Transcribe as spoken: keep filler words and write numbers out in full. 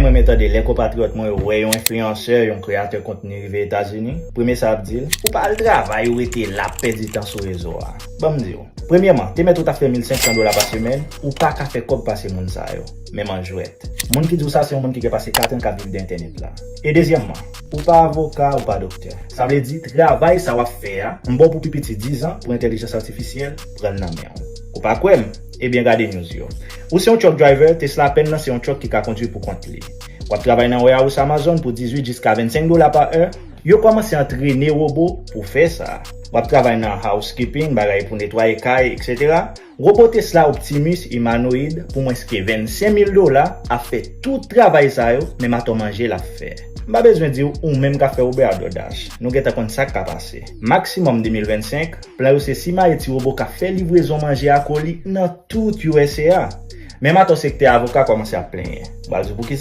Mwen renmen tande lè konpatriyòt mwen yo wè yon enfliyansè, yon kreyatè kontni rive Etazini, premye sa y ap di l, ou pa al travay, ou rete la ap pèdi tan sou rezo a. Ban m di w. Premyèman, te mèt ou ta fè mil senk san dola pa semèn, ou pa ka fè kòb pase moun sa yo. Menm an jwèt. Moun ki di w sa se yon moun ki gen pase kat an k ap viv de entènèt la. E dezyèmman, ou pa avoka, ou pa doktè. Sa vle di, travay sa w ap fè a, m ba w pou pi piti diz an pou entèlijans atifisyèl pran l nan men w. Ou pa kwè m? Ebyen, gade news yo. Ou se yon truck driver, Tesla apèn nan se yon truck ki ka kondui pou kont li. W ap travay nan warehouse Amazon pou dizuit jiska vennsenk dola pa è, yo kòmanse antrene wobo pou fè sa. W ap travay nan housekeeping, bagay pou netwaye kay, etsetera. Wobo Tesla Optimus imanoyid pou mwens ke vennsenk mil dola ap fè tout travay sa yo, menm atò manje l ap fè. M pa bezwen di w, ou menm k ap fè Uber a DoorDash, nou gentan konn sa k ka pase. Maksimòm de mil vennsenk, plan yo se simaye ti wobo k ap fè livrezon manje a koli nan tout U S A a. Menm atò sektè avoka kòmanse ap plenyen. M pral di w poukisa.